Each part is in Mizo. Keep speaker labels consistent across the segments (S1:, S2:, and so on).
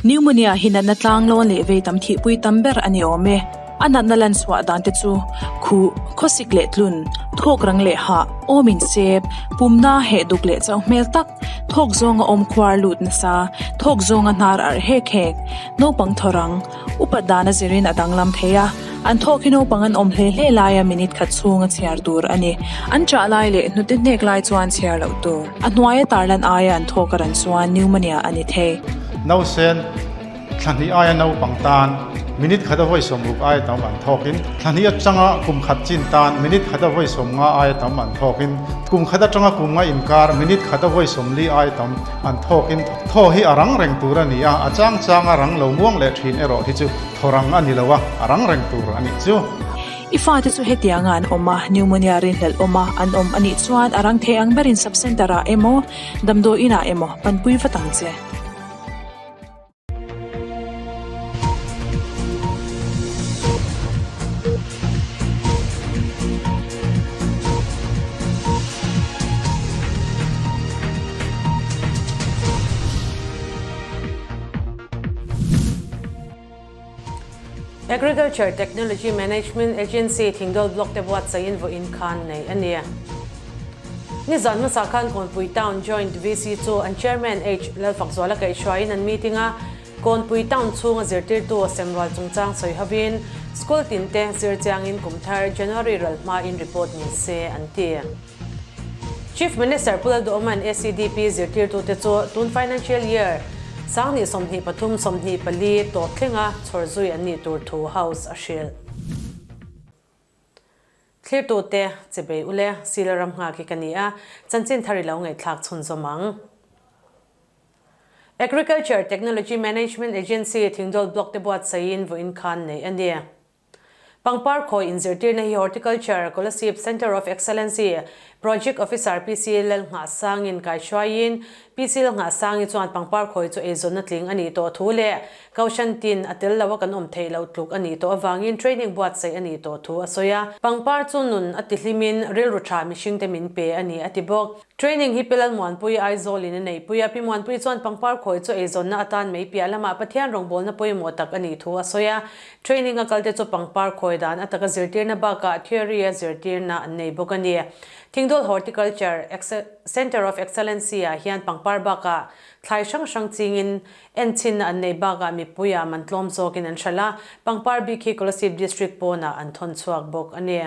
S1: Pneumonia hi natna tlanglawn leh vei tam thihpui tam ber a ni awm e. A natna lan chhuah dan te chu, khuh, khawsik leh tlun, thawk rang leh hah, awm insep, pumna heh duk leh chauh hmel tak, thawk zawnga awm khuar lut nasa, thawk zawnga hnar arh hek hek, naupang thaw rang, upat dan a zirin a danglam thei a, an thawk hi naupang an awm hle hle laia minute khat chhunga chhiar tur a ni. An chah lai leh hnute hnek lai chuan chhiar loh tur. A hnuaia tarlan aia an thawk a ran chuan pneumonia a ni thei.
S2: Nausen thla hnih aia naupang tan minute khat a vawi 60 aia tam an thawkin, thla hnih atanga kum khat chin tan minute khat a vawi 50 aia tam an thawkin, kum khat atanga kum nga inkar minute khat a vawi 40 aia tam an thawkin thaw hi a rang reng tur a ni a, a chang chang a rang lo muang leh thin erawh hi chu thaw rang a ni lo a, a rang reng tur a nih chu.
S1: I fate chu hetianga an awm a, pneumonia rinhlelh awm a an awm a nih chuan a rang thei ang berin sub-centre ah emaw, damdawi inah emaw panpui vat ang che.
S3: Agriculture Technology Management Agency Thingdawl Block te buatsaihin vawiin khan nei a ni. Nizan hmasa khan Kawnpui Town Joint VC chu an Chairman H Lalfakzuala kaihhruaiin an meeting a, Kawnpui Town chhunga zirtirtu semrual chungchang sawi hovin School tinte zir chiangin kum thar January ral hmain report ni se an ti. Chief Minister Pu Lalduhawma'n ACDP zirtirtute chu tun financial year 2023 24 tawp thlenga chhawr zui an nih tur thu House a hrilh. Thlirtute chebei ule Sila ram nghak hi ka ni a, chanchin thar i lo ngaihthlak chhunzawm ang. Agriculture Technology Management Agency Thingdawl Block te buatsaihin vawiin khan neih a ni. Pangpar khawi inzirtirna hi Horticulture, Kolasib Centre of Excellency Project Officer PC Lalnghahsangin kaihruaiin PC Lalnghahsangi chuan pangpar khawi chu eizawnna tling a nih tawh thu leh Kohhran tin a tel loa kan awm theih loh tluk a nih tawh avangin training buatsaih a nih tawh thu a sawi a. Pangpar chu nun a tihlimin rilru tha mihringte min pe a ni a ti bawk. Training hi Pi Lalmuanpuii Aizawl in a neihpui a, Pi Muanpuii chuan pangpar khawi chu eizawnna atan mei piah lamah Pathian rawngbawlna pawimawh tak a nih thu a sawi a. Training a kalte chu pangpar khawi dan a taka zirtirna bakah theory a zirtirna an nei bawk a ni. Thingdawl Horticulture Centre of Excellency ah hian pangpar bakah thlai hrang hrang chingin enchhinna an nei bakah mipuiah man tlawm zawkin an hralh a, pangpar bik hi Kolasib District pawnah an thawn chhuak bawk a ni.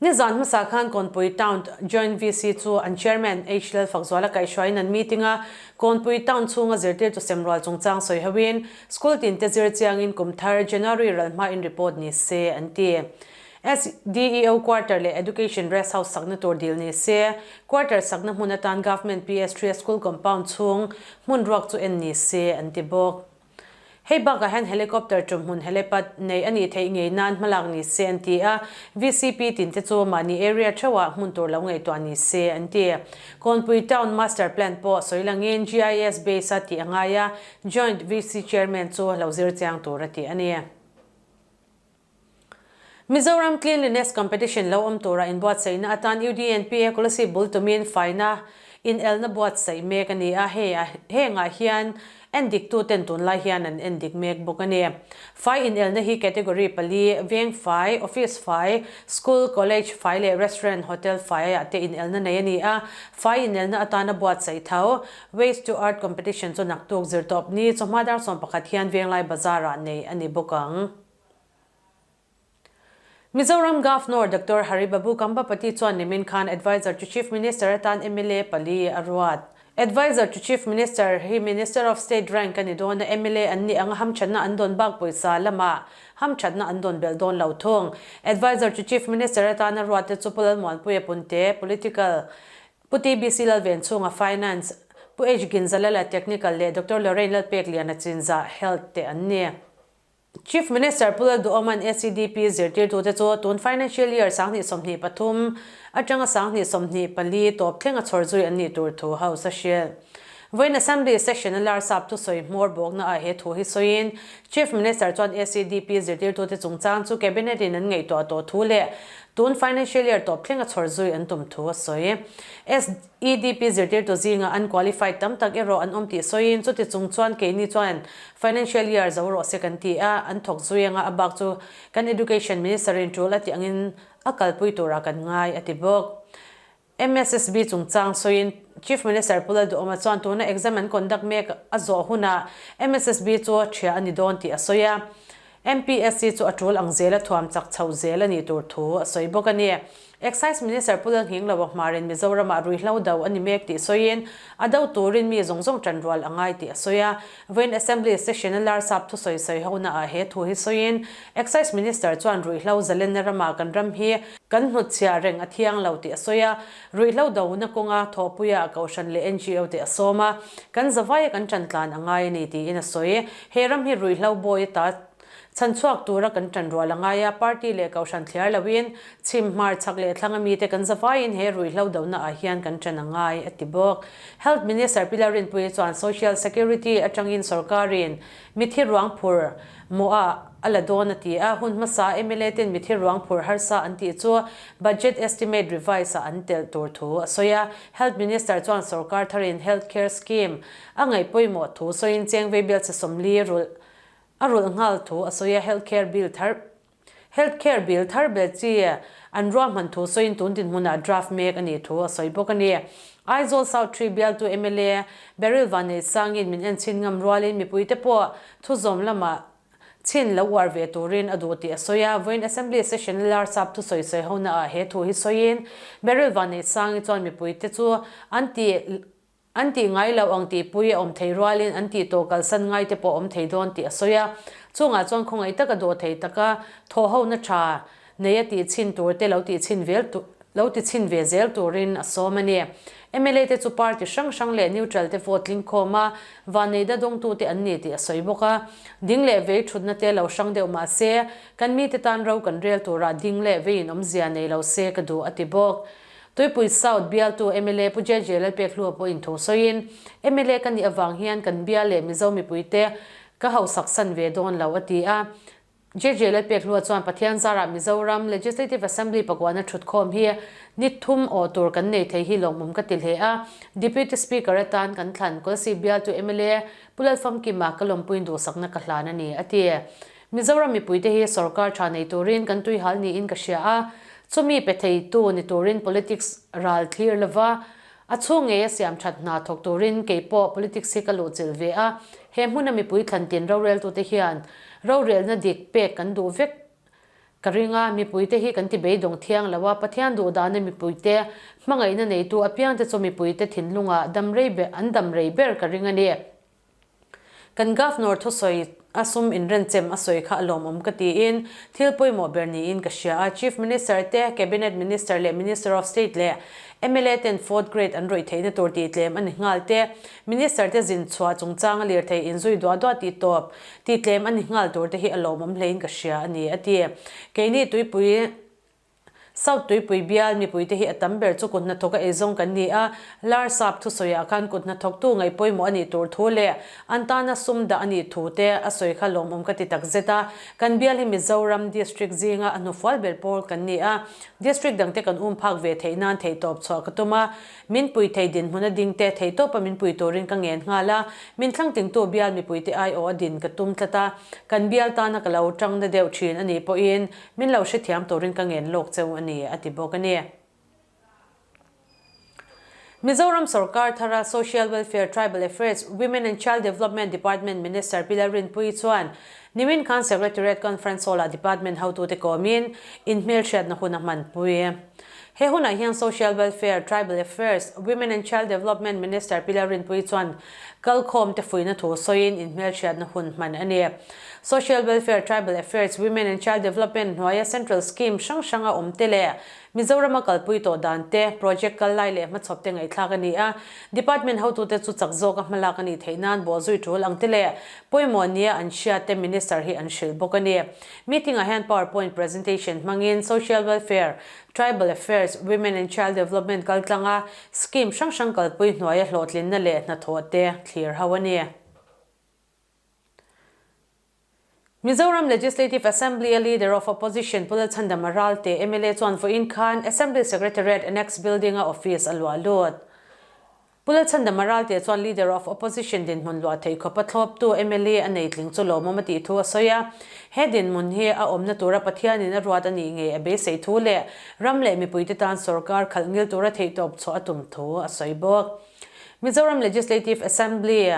S3: Nizan hmasa khan Kawnpui Town Joint VC chu an Chairman H Lalfakzuala kaihhruaiin an meeting a, Kawnpui Town chhunga zirtirtu semrual chungchang sawi hoin School tinte zir chiangin kum thar January ral hmain report ni se an ti. SDEO Quarter leh Education Rest House sakna tur dil ni se, Quarter sakna hmun atan Government PS3 a School Compound chhung hmun ruak chu en ni se an ti bawk. Hei bakah hian helicopter tum hmun helipad nei a nih theih ngei nan hmalak ni se an ti a, VCP tinte chu mahni area theuhah hmun tur lo ngaihtuah ni se an ti. Kawnpui Town Master Plan pawh sawi langin GIS base a tih a ngai a, Joint VC Chairman chu lo zir chiang tur a ti a ni. Mizoram Cleanliness Competition lo awm tura inbuatsaihna atan UDNPA Kolasib bul tumin faina inelna buatsaih mek a ni a, hei hengah hian endiktuten tunlai hian an endik mek bawk a ni. Fai inelna hi category pali, veng fai, office fai, school, college fai leh restaurant, hotel faiah te inelna nei a ni a, fai inelna atana buatsaih tho Waste to Art Competition chu naktuk zirtawp ni chawhma dar 11 hian Venglai Bazar-ah nei a ni bawk ang. Mizoram Governor Doctor Hari Babu Kambapati chuan nimin khan Adviser to Chief Minister atan mla pali a ruat. Adviser to Chief Minister hi Minister of State rank a ni dawn a, mla an nih anga hamthatna an dawn bak pawisa lamah hamthatna an dawn belh dawn lo thung. Adviser to Chief Minister atana ruat te chu Pu Lalmuanpuia Punte, Political, Pu TBC Lalvenchhunga, Finance, Pu H Ginzalala, Technical, leh Doctor Lorraine Lalpekliana Chinzah, Health, te an ni. Chief Minister Pu Lalduhoma'n ACDP zirtirtute chu tun financial year 2023 atanga 2024 tawp thlenga chhawr zui an nih tur thu House a hrilh. Vawiin Assembly Session a Larsap thusawi hmawr bawkna ah he thu hi sawiin Chief Minister chuan SEDP zirtirtute chungchang chu Cabinet in an ngaihtuah tawh thu leh tun Financial Year tawp thleng a chhawr zui an tum thu a sawi. SEDP zirtirtu zinga an qualified tam tak erawh an awm tih sawiin chuti chung chuan keini chuan Financial Year zo rawh se kan ti a, an thawk zui anga a bak chu kan Education Minister in tul a tih angin a kalpui turah kan ngai a ti bawk. MSSB chungchang sawiin Chief Minister Pu Lalduhawma chuan tuna exam an conduct mek a zawh hunah MSSB chu ṭhia a ni dawn tih a sawi a. MPSC chu a ṭul ang zela thuam chak chhoh zel a nih tur thu a sawi bawk a ni. Excise Minister Pu Lalnghingloa hmarin Mizoramah ruihhlo do a ni mek tih sawiin a do turin mi zawng zawng ṭanrual a ngai tih a sawi a. Vawiin Assembly session a Larsap thusawi sawi hona ah he thu hi sawiin Excise Minister chuan ruihhlo zalenna ramah kan ram hi kan hnutchhiah reng a thiang lo tih a sawi a, ruihhlo dona kawnga thawhpuia Kohhran leh NGO te a sawm a, kan zavaia kan ṭantlan a ngai a ni tiin a sawi. He ram hi ruihhlo bawi ata Chhanchhuak tura kan ṭan rual a ngai a, party leh kohhran thliar loin chhim, hmar, chhak leh thlang a mite kan zavaiin he ruihhlo dohna ah hian kan ṭan a ngai, a ti bawk. Health Minister Pi Lalrinpuii chuan Social Security aṭangin sorkarin mithi ruang phur mawh ah a la dawn a ti a, hun hmasa mla ten mithi ruang phur harsa an tih chu budget estimate revise ah an telh tur thu a sawi a. Health Minister chuan sorkar tharin health care scheme a ngaih pawimawh thu sawiin cheng veibialchhe 40 rulh A rulh nghal thu a sawi a, Health Care Bill thar Health Care Bill thar ber chi an ruahman thu sawiin tun dinhmunah draft mek a nih thu a sawi bawk a ni. Aizawl South Tree bialtu mla Beryl Vanneihsangin min enchhin ngam rualin mipuite pawh thuzawm lamah chhin lo uar ve turin a duh tih a sawi a, vawiin Assembly Session a Larsap thusawi sawi hona ah he thu hi sawiin Beryl Vanneihsangi chuan mipuite chu an tih An tih ngai loh ang tih pui a awm thei rualin an tih tawh kalsan ngai te pawh awm thei dawn tih a sawi a. Chungah chuan khawngaih taka dawh thei taka thawhhona tha nei a tih chhin tur te lo tih chhin vel lo ti chhin ve zel turin a sawm a ni. Mla te chu party hrang hrang leh neutral te vote tling khawm a, vanneihna dawngtute an ni tih a sawi bawk a. Ding leh vei thutna te lo hrang deuh mah se, kan mite tan ro kan rel turah ding leh veiin awmzia nei lo se ka duh a ti bawk. Tuipui South bialtu mla Pu JJ Lalpekhlua pawhin thu sawiin, mla ka nih avang hian kan bial leh Mizo mipuite ka hausak san ve dawn lo, a ti a. JJ Lalpekhlua chuan Pathian zarah Mizoram Legislative Assembly pakuahna thutkhawm hi ni thum awh tur kan nei thei hi lawmawm ka ti hle a. Deputy Speaker atan kan thlan Kolasib bialtu mla Pu Lalfamkima ka lawmpuiin duhsakna ka hlan a ni, a ti. Mizoram mipuite hi sorkar tha nei turin kan tuihal niin ka hria a, chumi pe theitu ni turin politics ral thlir lova a chhung ngeia siam that hna thawk turin kei pawh politics hi ka luhchilh ve a, he hmuna mipui thlantin roreltute hian rorelna dik pek kan duh vek ka ring a, mipuite hi kan ti beidawng thiang lo a, Pathian duhdana mipuite hmangaihna neitu apiangte chu mipuite thinlungah dam rei ber an dam rei ber ka ring a ni. Kan Governor thusawi a sum inrenchem a sawi kha a lawmawm ka tiin thil pawimawh ber niin ka hria a. Chief Minister te, Cabinet Minister leh Minister of State leh mla ten fourth grade an rawih theihna tur tih tlem a ni nghal te, Minister te zin chhuah chungchanga lirthei inzui duah duah tih tawp tih tlem a ni nghal tur te hi a lawmawm hlein ka hria a ni, a ti. Keini tuipui South Tuipui bial mipuite hi a tam ber chu kut hnathawk a eizawng kan ni a, Larsap thusawiah khan kut hnathawktu ngaih pawimawh a nih tur thu leh an tana sum dah a nih thu te a sawi kha lawmawm ka ti tak zet a. Kan bial hi Mizoram District zinga a hnufual ber pawl kan ni a, District dangte kan um phak ve theih nan theihtawp chhuah ka tum a, min pui thei dinhmun a ding te theihtawpa min pui turin ka ngen nghal a, min thlangtingtu bial mipuite aiawh a din ka tum tlat a, kan bial tana ka lo tangna deuh thin a nih pawhin Min lo hrethiam turin ka ngen lawk cheu a ni, a ti bawk a ni. Mizoram sorkar thara Social Welfare, Tribal Affairs, Women and Child Development Department Minister Pi Lalrinpuii chuan nimin khan Secretariat Conference Hall-ah Department hotute kawmin inhmelhriatna hun a hmanpui. He hunah hian Social Welfare, Tribal Affairs, Women and Child Development Minister Pi Lalrinpuii chuan kalkhawmte fuihna thu sawiin inhmelhriatna hun hman a ni. Social Welfare, Tribal Affairs, Women and Child Development hnuaia Central Scheme hrang hranga awmte leh. Mizorama kalpui tawh dan te, project kal lai leh hmachhawp te ngaihthlak a ni a. Department hotute chu chak zawka hmalak a nih theih nan bawhzui tul ang te leh pawimawh nia an hriat te Minister hi an hrilh bawk a ni. Meeting ah hian powerpoint presentation hmangin Social Welfare, Tribal Affairs, Women and Child Development kaltlanga scheme hrang hrang kalpui hnuaia hlawhtlinna leh hnathawh te thlir ho a ni. Mizoram Legislative Assembly a Leader of Opposition Pu Lalchhandama Ralte mla chuan vawiin khan Assembly Secretariat Annex Building-a office a luah lut. Pu Lalchhandama Ralte chuan Leader of Opposition dinhmun luah theih khawpa thlawptu mla a nei tling chu lawmawm a tih thu a sawi a. He dinhmun hi a awmna tura Pathianin a ruat a nih ngei a beisei thu leh ram leh mipuite tan sorkar khalh ngil tura theihtawp chhuah a tum thu a sawi bawk. Mizoram Legislative Assembly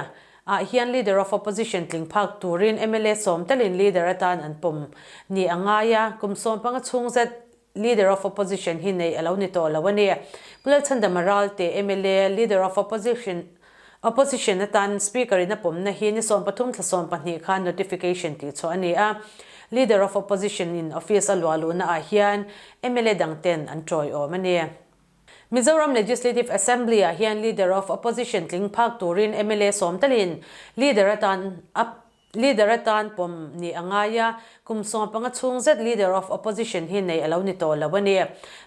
S3: ah hian Leader of Opposition tling phak turin mla sawm telin Leader atan an pawm ni a ngai a, kum 15 chhung zet Leader of Opposition hi neih a lo ni tawh lo a ni. Pu Lalchhandama Ralte mla Leader of Opposition Opposition atan Speaker in a pawmna hi ni 13 thla 12 khan notification tih chhuah a ni a, Leader of Opposition in office a luah luhna ah hian mla dang ten an tawiawm a ni. Mizoram Legislative Assembly ah hian Leader of Opposition tling phak turin mla sawm telin Leader atan a Leader atan pawm nih a ngai a, kum 15 chhung zet Leader of Opposition hi nei a lo ni tawh lo a ni.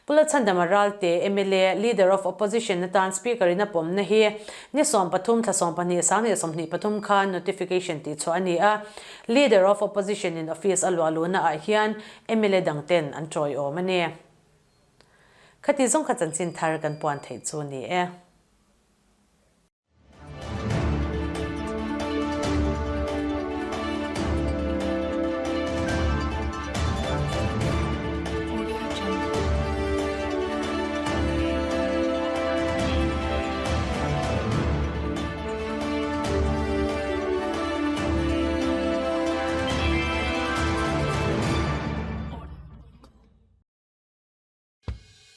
S3: Pu Lalchhandama Ralte, mla, Leader of Opposition atan Speaker in a pawmna hi ni 13 thla 12 2023 khan notification tihchhuah a ni a, Leader of Opposition in office a luah luhna ah hian mla dang ten an tawiawm a ni. Khati zawng kha chanchin thar kan puan theih chu ni e.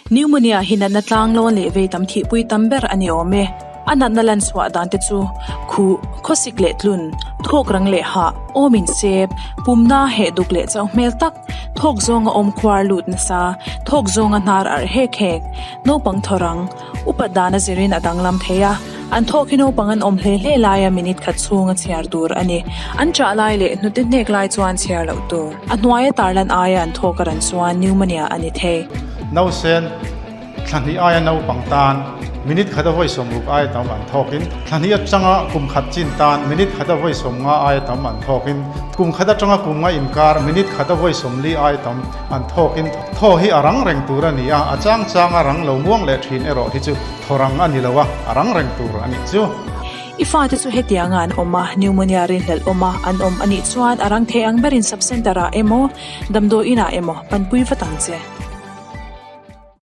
S1: Pneumonia hi natna tlanglawn leh vei tam thihpui tam ber a ni awm e. A natna lan chhuah dan te chu khuh, khawsik leh tlun, thawk rang leh hah, awm insep, pumna heh duk leh chauh hmel tak, thawk zawnga awm khuar lut nasa, thawk zawnga hnar arh hek hek, naupang thaw rang, Upat dan a zirin a danglam thei a, an thawk hi naupang an awm hle hle laia minute khat chhunga chhiar tur a ni. An chah lai leh hnute hnek lai chuan chhiar loh tur. A hnuaia tarlan aia an thawk a ran chuan pneumonia a ni thei.
S2: Nausen thla hnih aia naupang tan minute khat a vawi 60 aia tam an thawkin, thla hnih atanga kum khat chin tan minute khat a vawi 50 aia tam an thawkin, kum khat atanga kum nga inkar minute khat a vawi 40 aia tam an thawkin, Thaw hi a rang reng tur a ni a, a chang chang a rang lo muang leh thin erawh hi chu thaw rang a ni lo a, a rang reng tur a nih chu.
S1: I fate chu hetianga an awm a, pneumonia rinhlelh awm a an awm a nih chuan a rang thei ang berin sub-centre ah emaw, damdawi inah emaw panpui vat ang che.